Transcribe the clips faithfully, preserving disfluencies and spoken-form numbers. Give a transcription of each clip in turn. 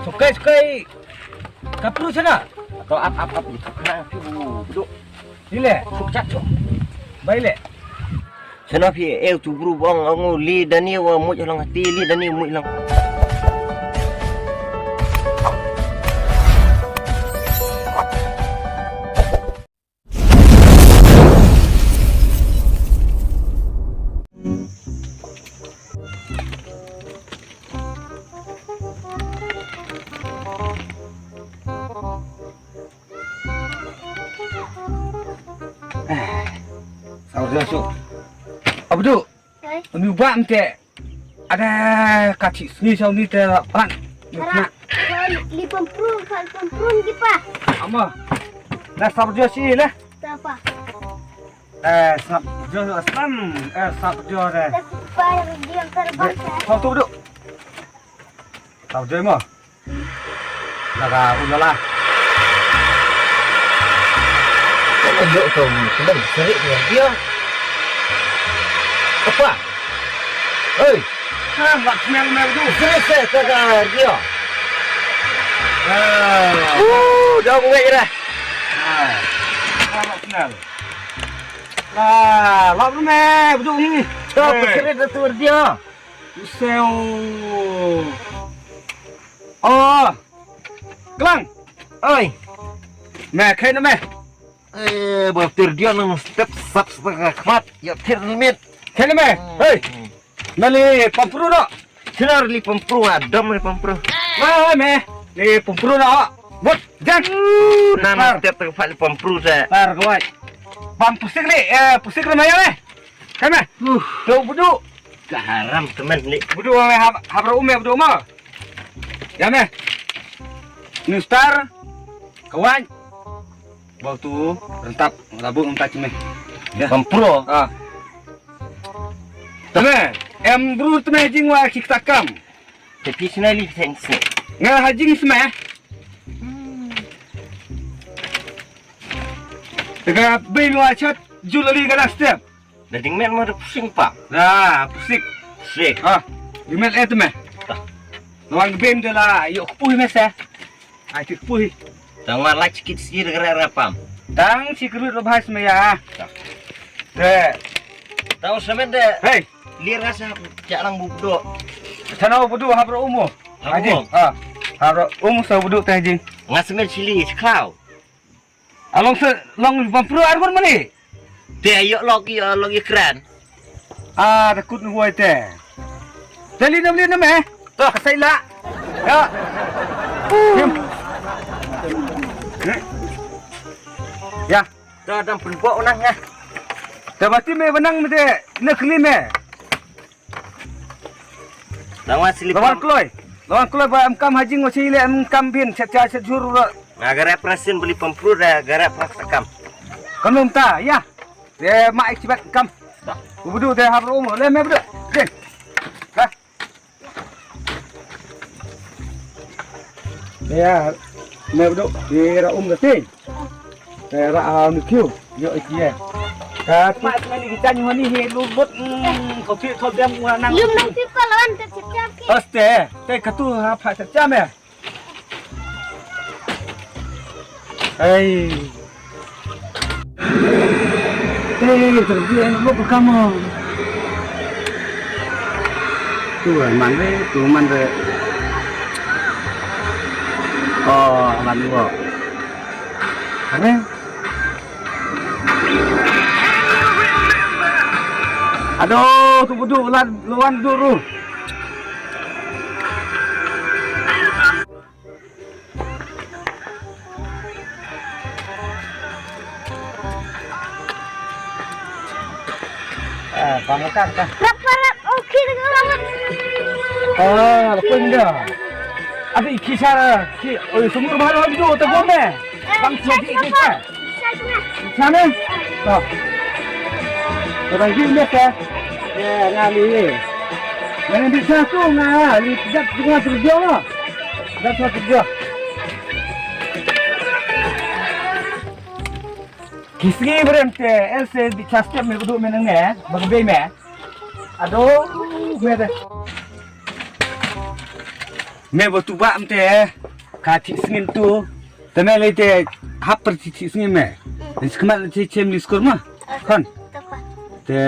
Sukai, sukai. Kapru sana. To ap, ap, ap. Itu kena tu. Duduk. Ile. Suk chat, suk. Baile. Sana phi, eh, tu bru bong, angu li dani wa muj lang hati, li dani muj lang. Saur dia suk. Abdu. Hai. Uni ba mte. Ada kachi sngi sau ni te pan. Ara. Ni na. Li pempru, li pempru ki pa. Ama. Na saur dia si le. Siapa? Eh, sap jo aslam. Eh, sap jo de. Siapa yang dia terbang? Kau tu duduk. Sap jo mo. Laga ulala. Ayo tu, sedang serik dia. Apa? Hei. Ha, mak smell mel tu. Serik saya kata dia. Ah. Uh, dah mulai dah. Ah. Ha, mak smell. Ah, lap rumah, beduk ni. Dah, eh, peserit dah tu dia. Useu. Oh. Klang. Oi. Meh, khai na meh. Eh, ba tir dia nang step sap setengah khmat. Ya tir limit. Khai na meh. Hmm. Hei. Meli pampru no. Sinar li pampru, adam li pampru. Meh, meh. Li pampru no. Bot, jan. Uh, nang step tengah li pampru sa. Par kawai. Pam pusing ni, eh, pusing rumah ya meh. Khai meh. Uh. Tu budu. Ka haram temen ni. Budu meh hab, hab ra um meh budu mah. Ya meh. Nustar. Kawan. Bau tu rentap labu ngam ta chime. Ya. Pampro. Ah. Tame, em bru tame jing wa ki ktakam. Te pi sna li teng se. Nga ha jing sma. Tega bei wa chat jul ali ga step. Da ding men mo da pusing pa. Da pusik. Pusik. Ah, di men eh tame. Lawang bem de la yok puh mesa. Ai tik pui. Tang mar lach kit sir gre rapam. Tang si krut lo bhai smeya. Te. Tang semen de. Hey. Lir nga sa jak lang bubdo. Chana budu habro umo. Habro. Aji. Ah. Habro umo sa budu te aji. Nga semen sili sekhlau. Along se long pampru argon mani. Te yok lok yok lok ikran. Ah, takut nu wai te. Te li nam li nam eh. Toh. Kasai la. Ya. Dim. Ya. Toh dam pun bok unang ya. Te bati me benang me te ne kli me. Lawan sili. Lawan kloi. Lawan kloi ba em kam hajing wa sili em kam bin chat chat chat jur. Nga garap rasin beli pampru da garap ras kam. Kanum ta ya. Te ma ik chibat kam. Dah. Ubudu te habru um le me budu. Ding. Dah. Ya, me budu. Te ra um da te. Te ra um kiu. Yo ik ye. Ka ma ik mani kita ni mani he lu but. Ko pi ko dem wa nang. Lum nang pi ko lawan te chap chap ki. Aste. Te katu ha pha chap chap me. Ai. Te, terbian lo ko kamo. Tu man re, tu man re. Oh, alam lo. Are. Aduh, tu budu lan luan duru. Ah, pamakan ka. Rap, rap, okey, tengok banget. Ah, lepas ni dah. Ada kisah, ki, oh, sumur baru lagi tu, tak boleh. Bang, jadi kita. Sana? Toh. Orang gini dah. Ya, ngali. Yang di satu ngali, tidak dengan kerja lah. Dah satu kerja. Kisgi berem te, el se di chastem me kudu meneng ne, bagi me. Aduh, me deh. Me ba tu ba mte. Ka thi sngin tu. Te me le te hap per thi thi sngin me. Ni skmat thi chem li skur ma. Kon. Te.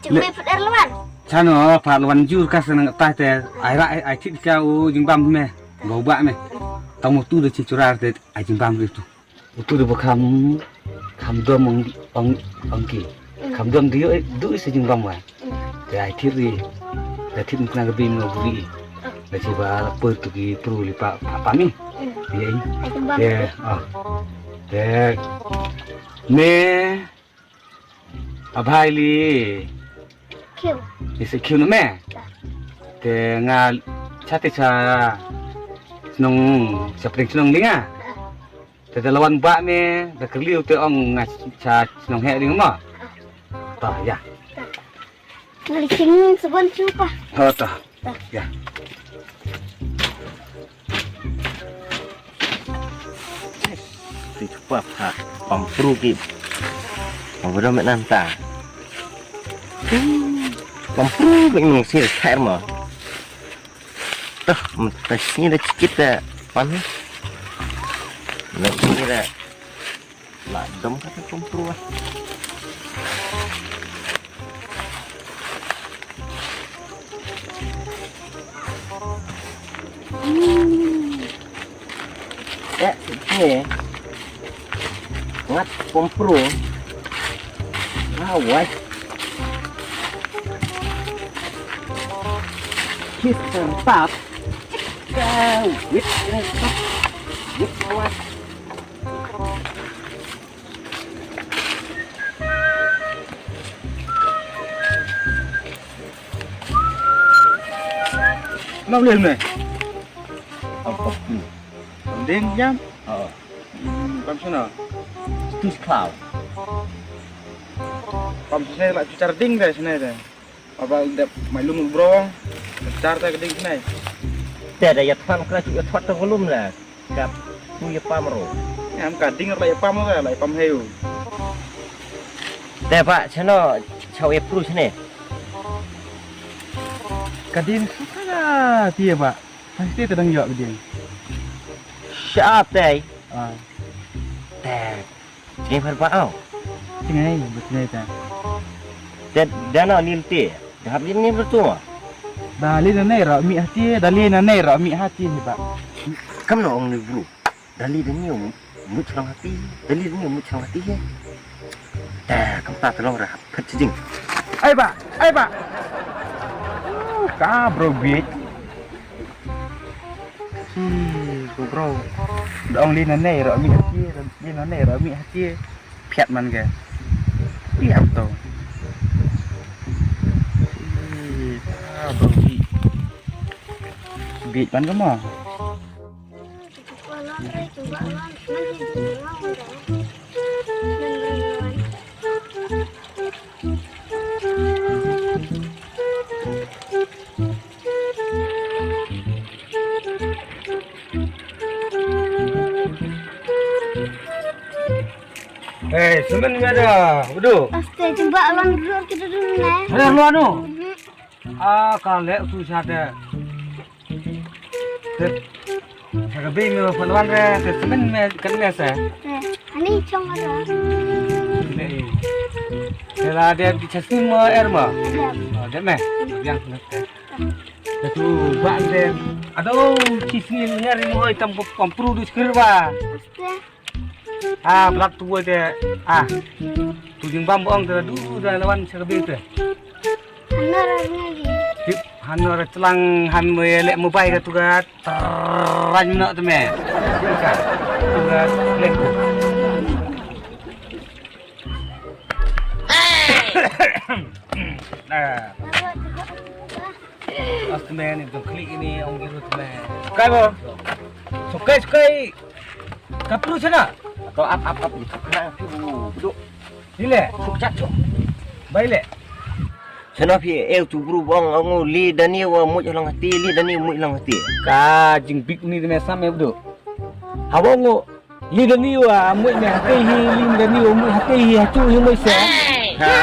Chem me peder lawan. Chano pa lawan jur ka senang ta te. Ai ra ai thi ka u jingbam me. Bau ba me. Tang mo tu de chi churar te ai jingbam ri tu. Utu de ba kham kham dom ong ong ong ki. Kham dom dio du se jingbam wa. Te ai thir ri. Da thir kna ka bim no buri. Da chi ba la per tu ki pru li pa pa, pa mi. Ye. Te ah. Te me a bhai li. Kiu. Ise kiu no me. Te nga cha te cha snong cha pring snong li nga. Te da lawan ba me da kerliu te ong nga cha snong he ring mo. Ta ya. Ngali king sabon chupa. Ho ta. Ya. Ti chupa pha pampru ki. Pampru me nanta. Pampru me nung sir khair mo. Tuh, mesti ada sikit dah. Pan. Mesti dah. Lah dom kata kompro ah. Eh, ni. Ngat kompro. Awai. Kis tap. Kau wit tap. Wit awai. Nang lihat ni. Apa tu? Ding jam. Oh. Hmm, pam sana. Tus kau. Pam sana lah cucar ding deh sana deh. Apa dep mai lum bro. Cucar tak ding sana. Te da ya than kra ya thot ta volum la. Kap tu ya pam ro. Em ka ding la ya pam ro la ya pam heu. Te ba chano chau ya pru chane. Ka ding suka ti ya ba. Pasti tadang yok ka ding. Sha te. Ah. Te. Jing phar ba au. Jing ai, ba jing ai ta. Te dana nil te. Dahap jing nil tu. Dali na nei ra mi hati, dali na nei ra mi hati ni ba. Kam no ong ni bru. Dali dani ong mut chang hati, dali dani ong mut chang hati he. Ta kam ta tolong ra phet jing. Ai ba, ai ba. Ka bro bit. Hi, go bro. Dong li na nei ro mi hati, li na nei ro mi hati. Phiat man ke. Phiat to. Hi, ka bro bit. Bit man ke mo. Eh, semen nggak ada. Waduh. Astaga, coba alam dulu kita dulu, Nay. Ada lu anu. Mhm. Ah, ka leh tu sha te. Te, sha ka bei me pha wan re, te semen me kan me se. Te, ani chong ada. Te la de di chasni mo er mo. Ya. Oh, de me. Yang te. Te tu ba de. Ado, chisni ngar mo oi tam pom pru du skir ba. Aste. Ah, blat tu te. Ah. Tu jingbam bong te du da lawan sha ka bei te. Hanor ngi. Tip hanor chlang han mo le mo bai ka tu ka. Tran no te me. Ka. Tu ka lek. Ah. As te me ni dong klik ini ong gitu te me. Kai mo. Sukai sukai. Kapru sana. To ap ap ap gitu. Kena tu. Duduk. Ni le. Suk chat suk. Bai le. Sana phi eu tu bru bong ong li dani wa muj long hati li dani muj long hati. Ka jingbit ni te me sam e bdu. Hawong li dani wa muj me hati hi li dani wa muj hati hi hachu hi muj se. Ha.